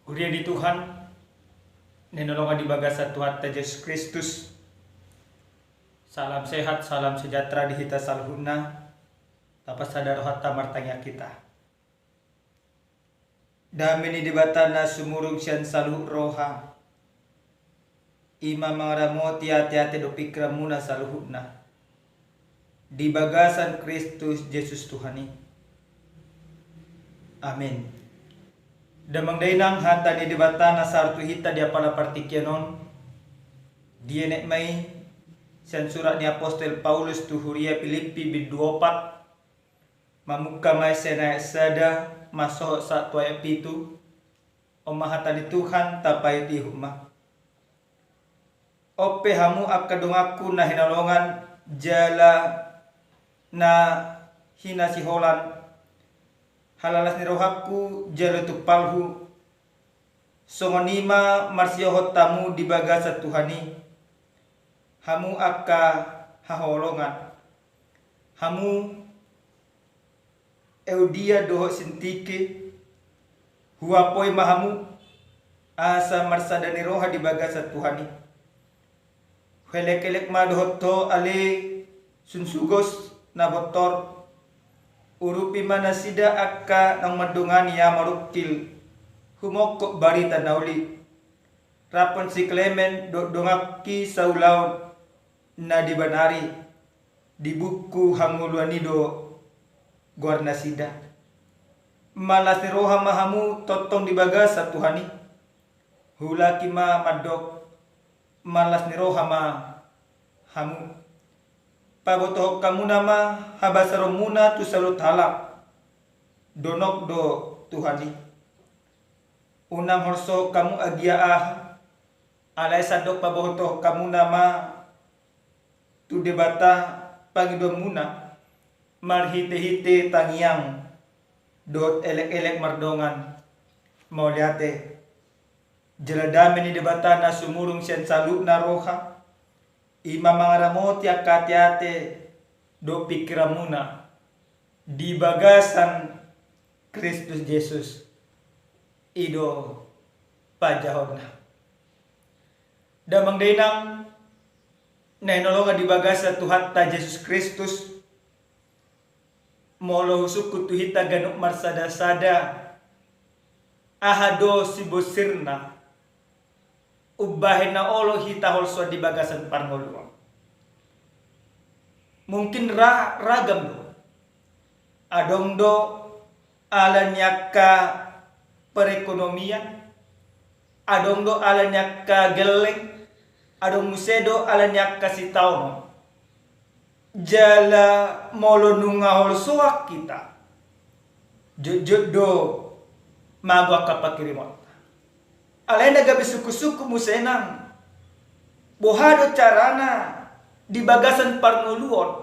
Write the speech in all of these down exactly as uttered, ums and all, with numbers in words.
Huria ni Tuhan, na hinaholongan di bagasan Tuhanta Jesus Kristus. Salam sehat, salam sejahtera di hita saluhutna. Tapasada rohanta, martangiang hita. Dame ni Debata na sumurung sian saluhut roha, i ma mangaramoti ateate dohot pingkiranmuna saluhutna, di bagasan Kristus Jesus Tuhan i. Amin. Damang dainang, hata ni Debata na sahat tu hita di apala partingkian on, dienet ma i sian surat ni apostel Paulus tu huria Pilippi bindu opat, mamungka ma i sian ayat sada, masohot sahat tu ayat pitu. On ma hata ni Tuhan, tapaihut-ihut ma. On pe hamu angka donganku na hinaholongan jala na hinasiholan, halalas ni rohangku jala tumpalhu, songon i ma marsihohot hamu di bagasan Tuhan i, hamu angka haholongan. Hamu Euodia dohot Sintike, huapoi ma hamu, asa marsada ni roha di bagasan Tuhan i. Huelek-elek ma dohot ho ale Sunsugos na bontor, urupi ma nasida angka naung mandongani ahu marungkil, humongkop barita na uli. Rap dohot si Klemen dohot donganki saulaon na dibanari, di buku hangoluan i do goarnasida. Mallas ni roha ma hamu tongtong di bagasan Tuhan i. Huulaki ma mandok, mallas ni roha ma hamu. Pabotohon hamuna ma habasaronmuna tu saluhut halak, donok do Tuhan i. Unang holsohon hamu agia aha, alai sandok pabotohon hamuna ma tu Debata pangidoanmuna, marhite-hite tangiang dohot elek-elek mardongan. Mauliate. Jala dame ni Debata na sumurung sian saluhutna roha, i ma mangaramoti angka ateate dohot pingkiranmuna di bagasan Kristus Jesus, i do panjahonna. Damang dainang na hinaholongan di bagasan Tuhanta Jesus Kristus, molo husungkun tu hita ganup marsada-sada, aha do sibonsirna umbahen na olo hita holsoan di bagasan parngoluon? Mungkin ra-, ragam do. Adong do ala ni angka perekonomian, adong do ala ni angka gelleng, adong muse do ala ni angka sitaonon. Jala molo nunga holsoan hita, jotjot do mago angka pangkirimonta. Alai na gabe sungkun-sungkun muse nang, boha do carana di bagasan parngoluon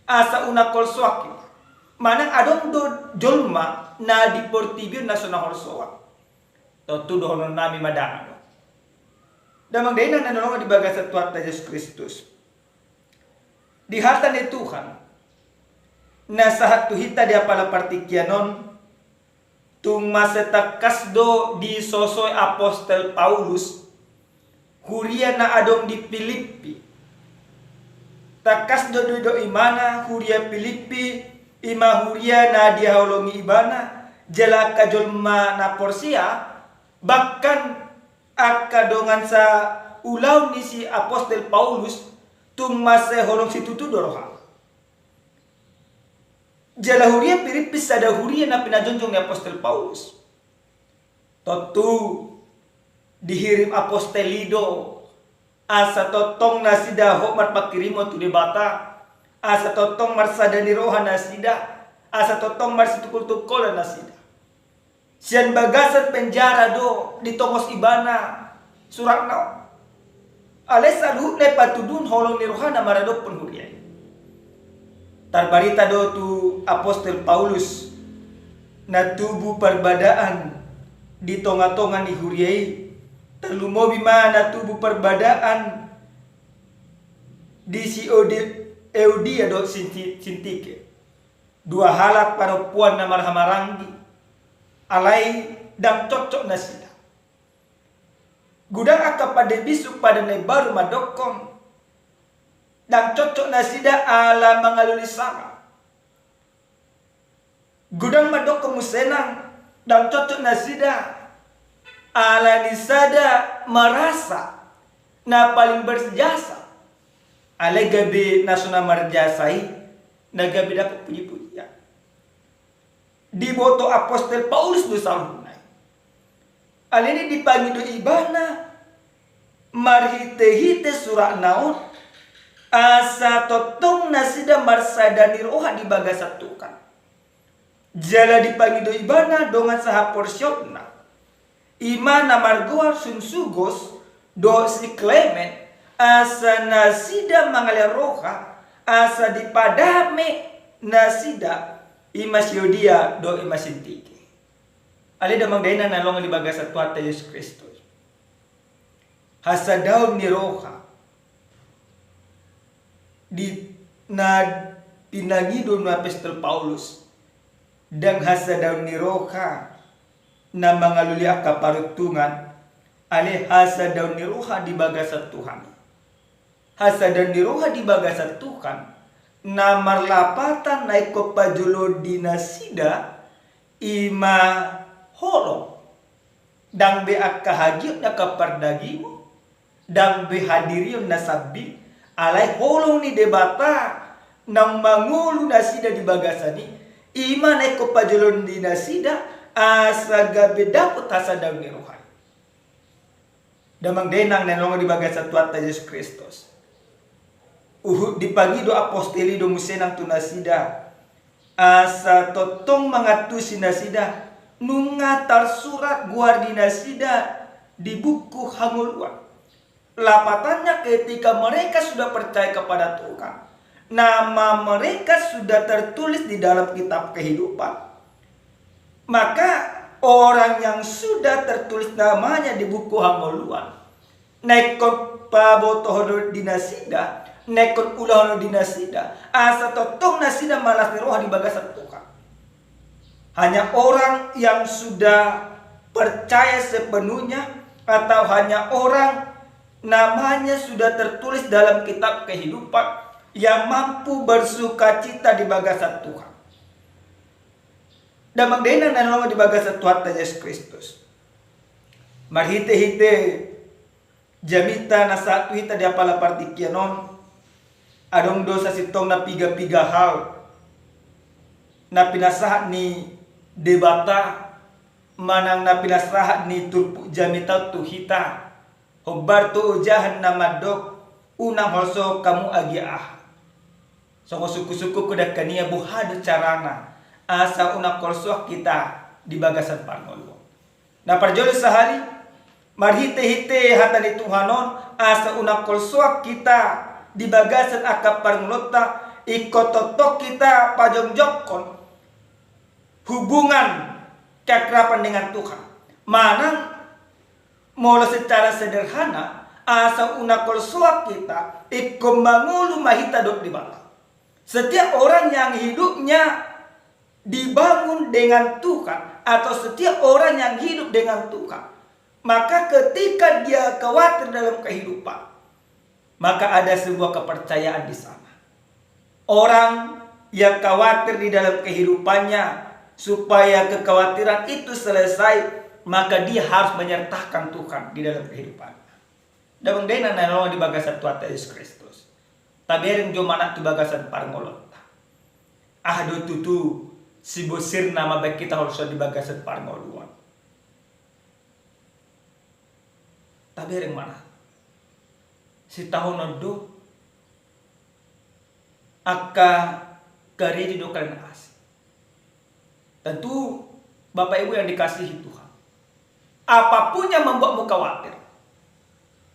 asa unang holsoan hita? Manang adong do jolma na di portibi on na so na holsoan? Tontu dohononnami ma dang do. Damang dainang na hinaholongan di bagasan Tuhanta Jesus Kristus, di hata ni Tuhan na sahat tu hita di apala partingkian on, tung mansai tangkas do disosoi apostel Paulus huria na adong di Pilippi. Tangkas do didok ibana huria Pilippi i ma huria na dihaholongi ibana jala angka jolma na porsea, bahkan angka dongan saulaon ni si apostel Paulus, tung mansai holong situtu do rohana. Jala huria Pilippi sada huria na pinajongjong ni apostel Paulus. Tontu dihirim apostel i do asa tongtong nasida hot marpangkirimon tu Debata, asa tongtong marsada ni roha nasida, asa tongtong marsitungkol-tungkolan nasida. Sian bagasan penjara do ditongos ibana suratna on. Alai saluhutna i patuduhon holong ni rohana maradophon huria i. Tarbarita do tu apostel Paulus na tubu parbadaan di tonga-tonga ni huria i, tarlumobi ma na tubu parbadaan di si Euodia dohot Sinti-, Sintike. Dua halak parompuan na marhahamaranggi, alai dang cocok nasida. Godang angka pande bisuk pande na imbaru mandokkon, ndang cocok nasida ala mangalului sala. Godang mandokkon muse nang, ndang cocok nasida ala ni sada marasa na paling berjasa. Alai gabe na so na marjasa i na gabe dapot puji-pujian. Diboto apostel Paulus do saluhutna i. Alani i dipangido ibana marhite-hite suratna on, asa tongtong nasida marsada ni roha di bagasan Tuhan. Jala dipangido ibana dongan sahaporseaonna, i ma na margoar Sungsugos dohot si Klemen, asa nasida mangalean roha, asa dipadame nasida, i ma si Euodia dohot i ma si Sintike. Ale damang dainang na hinaholongan di bagasan Tuhanta Jesus Kristus. Hasadaon ni roha di na pinangido ni apostel Paulus, ndang hasadaon ni roha na mangalului angka paruntungan, ale hasadaon ni roha di bagasan Tuhan. Hasadaon ni roha di bagasan Tuhan na marlapatan na ingkon pajoloon di nasida, i ma holong. Ndang be angka hagiot ni angka pardagingon, ndang be hadirion na sambing, alai holong ni Debata naung mangolu nasida di bagasan i, i ma na ingkon pajoloon di nasida, asa gabe dapot hasadaon ni roha i. Damang dainang na hinaholongan di bagasan Tuhanta Jesus Kristus. Uhum dipangido apostel i do muse nang tu nasida, asa tongtong mangantusi nasida, nunga tarsurat goar ni nasida di buku hangoluan. Lapatannya, ketika mereka sudah percaya kepada Tuhan, nama mereka sudah tertulis di dalam kitab kehidupan. Maka orang yang sudah tertulis namanya di buku hangoluan, na ingkon pabotohon di nasida, na ingkon ulahon di nasida, asa tongtong nasida malas ni roha di bagasan Tuhan. Hanya orang yang sudah percaya sepenuhnya, atau hanya orang namanya sudah tertulis dalam kitab kehidupan, yang mampu bersukacita di bagasan Tuhan. Damang dainang na hinaholongan di bagasan Tuhanta Jesus Kristus. Marhite-hite jamita na sahat tu hita di apala partingkian on, adong do sasintongna piga-piga hal na pinasahat ni Debata manang na pinasahat ni turpuk jamita on tu hita. Hombar tu ojahan na mandok, unang holsohon hamu agia aha. Songon sungkun-sungkun do dangka nian, boha do carana asa unang holsoan hita di bagasan parngoluon. Na parjolo sahali, marhite-hite hata ni Tuhan on, asa unang holsoan hita di bagasan angka parngoluonta, ingkon tongtong hita pajongjongkon hubungan keakraban dengan Tuhan. Manang molo secara sederhana, asa unang holsoan hita, ingkon mangolu ma hita dohot Debata. Setiap orang yang hidupnya dibangun dengan Tuhan, atau setiap orang yang hidup dengan Tuhan, maka ketika dia khawatir dalam kehidupan, maka ada sebuah kepercayaan di sana. Orang yang khawatir di dalam kehidupannya, supaya kekhawatiran itu selesai, maka dia harus menyertakan Tuhan di dalam kehidupannya. Damang dainang na hinaholongan di bagasan Tuhanta Jesus Kristus. Tabereng jo manat tu bagasan parngoluonta. Aha do tutu sibosirna mambahen hita holsoan di bagasan parngoluon? Tabereng manat. Sitaonon do angka karejo dohot kaleng asi. Tentu, Bapak Ibu yang dikasihi Tuhan, apapun yang membuatmu khawatir,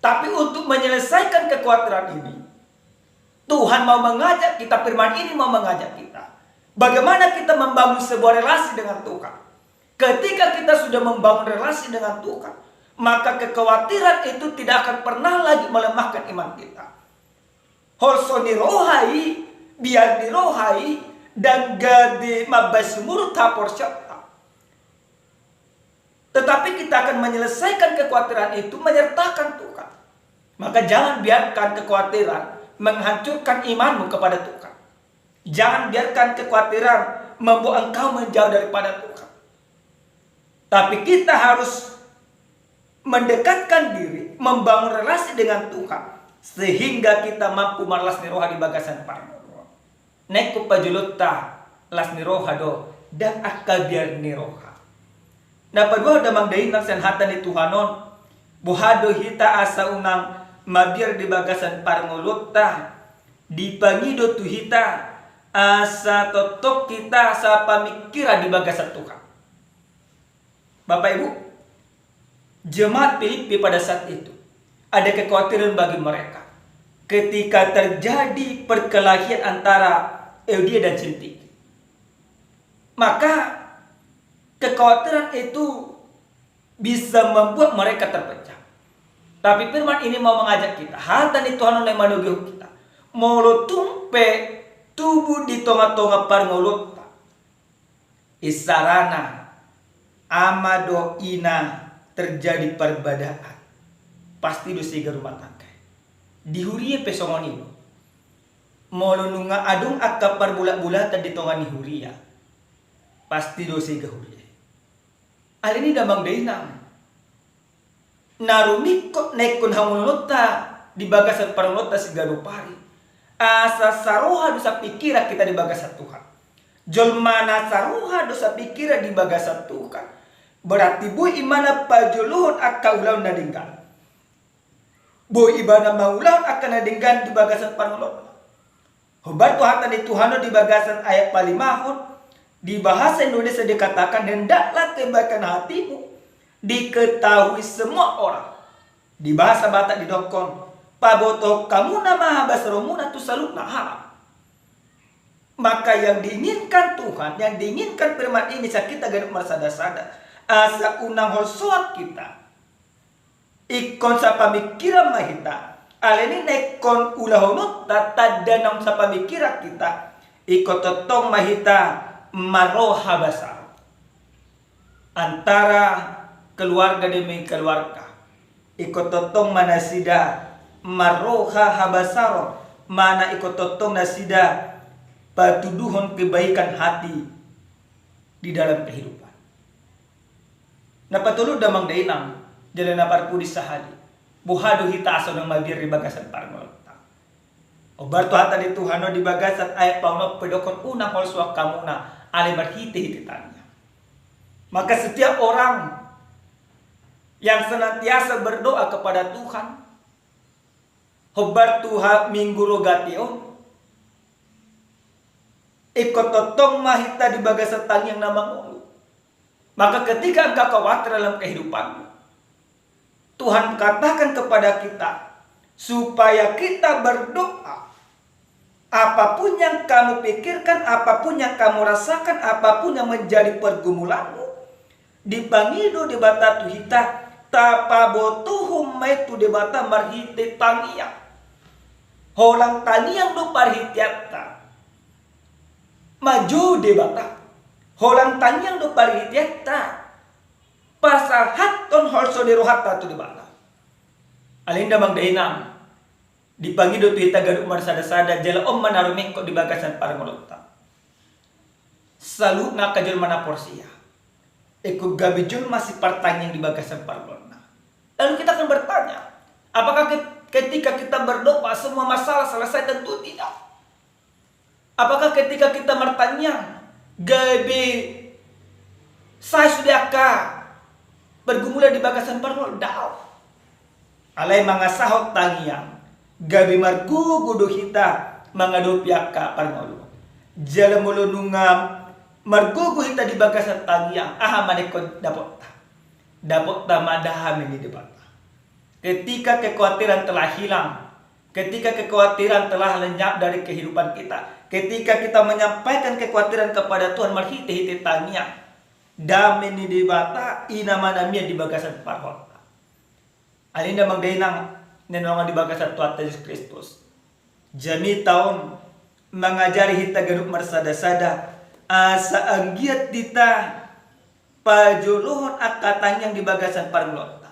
tapi untuk menyelesaikan kekhawatiran ini, Tuhan mau mengajak kita, firman ini mau mengajak kita. Bagaimana kita membangun sebuah relasi dengan Tuhan? Ketika kita sudah membangun relasi dengan Tuhan, maka kekhawatiran itu tidak akan pernah lagi melemahkan iman kita. Holso ni roha i, biar ni roha i, ndang gabe mambahen sumurut haporseaonta. Tetapi kita akan menyelesaikan kekhawatiran itu menyertakan Tuhan. Maka jangan biarkan kekhawatiran menghancurkan imanmu kepada Tuhan. Jangan biarkan kekhawatiran membuat engkau menjauh daripada Tuhan. Tapi kita harus mendekatkan diri, membangun relasi dengan Tuhan, sehingga kita mampu marlas ni roha di bagasan parngoluon. Na ingkon pajolonta las ni roha do, ndang angka biar ni roha. Na paduahon damang dainang, sian hata ni Tuhan on, boha do hita asa unang mabiar di bagasan parngoluonta, dipangido tu hita asa tongtong hita sapamingkiran di bagasan Tuhan. Bapak Ibu, jemaat Filipi pada saat itu ada kekhawatiran bagi mereka ketika terjadi perkelahian antara Euodia dan Sintike. Maka kekhawatiran itu bisa membuat mereka terpecah. Tapi firman ini mau mengajak kita, hata ni Tuhan on na manogihon hita, molo tung pe tubu di tonga-tonga parngoluonta, isarana ama dohot ina terjadi parbadaan, pasti do sega rumah tangga. Di huria pe songon i do. Molo nunga adong angka parbulat-bulatan di tonga ni huria, pasti do sega huria. Alani damang dainang, na rumingkot na ingkon hangoluonta di bagasan parngoluonta siganup ari, asa saroha do sapingkiran hita di bagasan Tuhan. Jolma na saroha do sapingkiran di bagasan Tuhan, berarti boi ibana pajolohon angka ulaon na denggan. Boi ibana mangulahon angka na denggan di bagasan parngoluonna. Hombar tu hata ni Tuhan on di bagasan ayat palimahon, di bahasa Indonesia dikatakan, "Hendaklah kebaikan hatimu diketahui semua orang." Di bahasa Batak didokkon, "Pabotohon hamuna ma habasaronmuna tu saluhutna halak." Maka yang diinginkan Tuhan, yang diinginkan firman ini sian hita ganup marsada-sada, asa unang holsoan hita. Ingkon sapamingkiran ma hita. Alani na ingkon ulahononta tanda naung sapamingkiran hita, ingkon tongtong ma hita marroha basaron antara keluarga demi keluarga. Ingkon tongtong ma nasida marroha habasaron, manang ingkon tongtong nasida patuduhon kebaikan hati di dalam kehidupan. Na patolu damang dainang, jala na parpudi sahali, boha do hita asa unang mabiar di bagasan parngoluonta? Hombar tu hata ni Tuhan on di bagasan ayat paonomhon pe didokkon, "Unang holsoan hamuna alai marhite-hite tangiang." Maka setiap orang yang senantiasa berdoa kepada Tuhan, hombar tu ha-, Minggu Rogate on, ingkon tongtong ma hita di bagasan tangiang na mangolu. Maka ketika engkau khawatir dalam kehidupanmu, Tuhan katakan kepada kita supaya kita berdoa. Apapun yang kamu pikirkan, apapun yang kamu rasakan, apapun yang menjadi pergumulanmu, dipangido Debata tu hita, tapabotohon ma i tu Debata marhite tangiang. Holan tangiang do parhiteanta manjou Debata. Holan tangiang do parhiteanta pasahathon holso ni rohanta tu Debata. Alani damang dainang, dipangido tu hita ganup marsada-sada, jala on ma na rumingkot di bagasan parngoluonta. Saluhutna angka jolma na porsea, ingkon gabe jolma sipartangiang di bagasan parngoluonna. Lalu kita akan bertanya, apakah ke-, ketika kita berdoa semua masalah selesai? Tentu tidak. Apakah ketika kita martangiang gabe sae sude angka pergumulan di bagasan parngoluon? Daong. Alai mangasahon tangiang, gabe margogo do hita mangadopi angka parngoluon. Jala molo nunga margogo hita di bagasan tangiang, aha ma na ingkon dapotta? Dapotta ma dame ni Debata. Ketika kekhawatiran telah hilang, ketika kekhawatiran telah lenyap dari kehidupan kita, ketika kita menyampaikan kekhawatiran kepada Tuhan marhite-hite tangiang, dame ni Debata i na manang mian di bagasan parngoluonta. Alani damang dainang na hinaholongan di bagasan Tuhanta Jesus Kristus, jamita on mangajari hita ganup marsada-sada asa anggiat hita pajolohon angka tangiang di bagasan parngoluonta.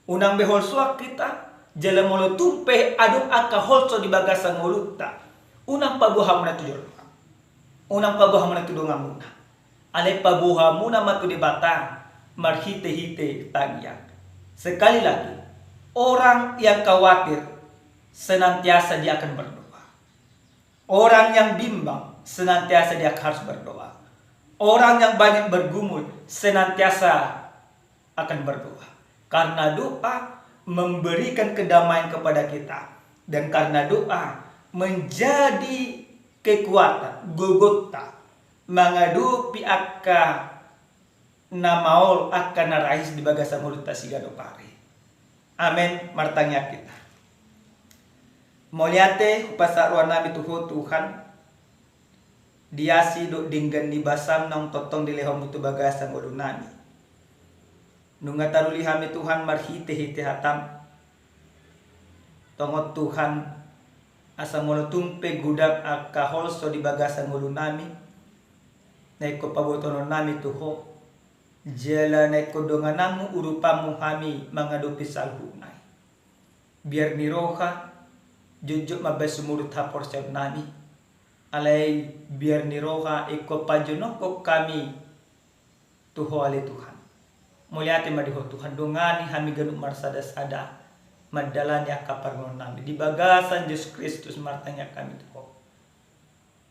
Unang be holsoan hita, jala molo tung pe adong angka holso di bagasan ngolunta, unang paboa hamuna tu jolma, unang paboa hamuna tu donganmuna. Alai paboa hamuna ma tu Debata marhite-hite tangiang. Sekali lagi, orang yang khawatir senantiasa dia akan berdoa. Orang yang bimbang senantiasa dia harus berdoa. Orang yang banyak bergumul senantiasa akan berdoa. Karena doa memberikan kedamaian kepada kita. Dan karena doa menjadi kekuatan, gogonta, mangadopi angka na maol, angka na rahis di bagasan ngolunta siganup ari. Amen. Martangiang hita. Mauliate hupasahat rohanami tu Ho Tuhan, di asi dohot denggan ni basam naung tongtong dilehonmu tu bagasan ngolunami. Nunga taruli hami Tuhan marhite-hite hatam. Tongon Tuhan, asa molo tung pe godang angka holso di bagasan ngolunami, na ingkon pabotohononnami tu Ho, jala na ingkon dongananmu urupanmu hami mangadopi saluhutna i. Biar ni roha jotjot mambahen sumurut haporseaonnami, alai biar ni roha ingkon pajonokhon hami tu Ho ale Tuhan. Mauliate ma di Ho Tuhan, dongani hami ganup marsada-sada mandalani angka parngoluonnami. Di bagasan Jesus Kristus martangiang hami tu Ho.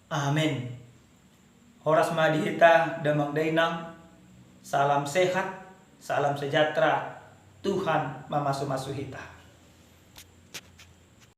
Amen. Horas ma di hita damang dainang. Salam sehat, salam sejahtera. Tuhan mamasu-masu hita.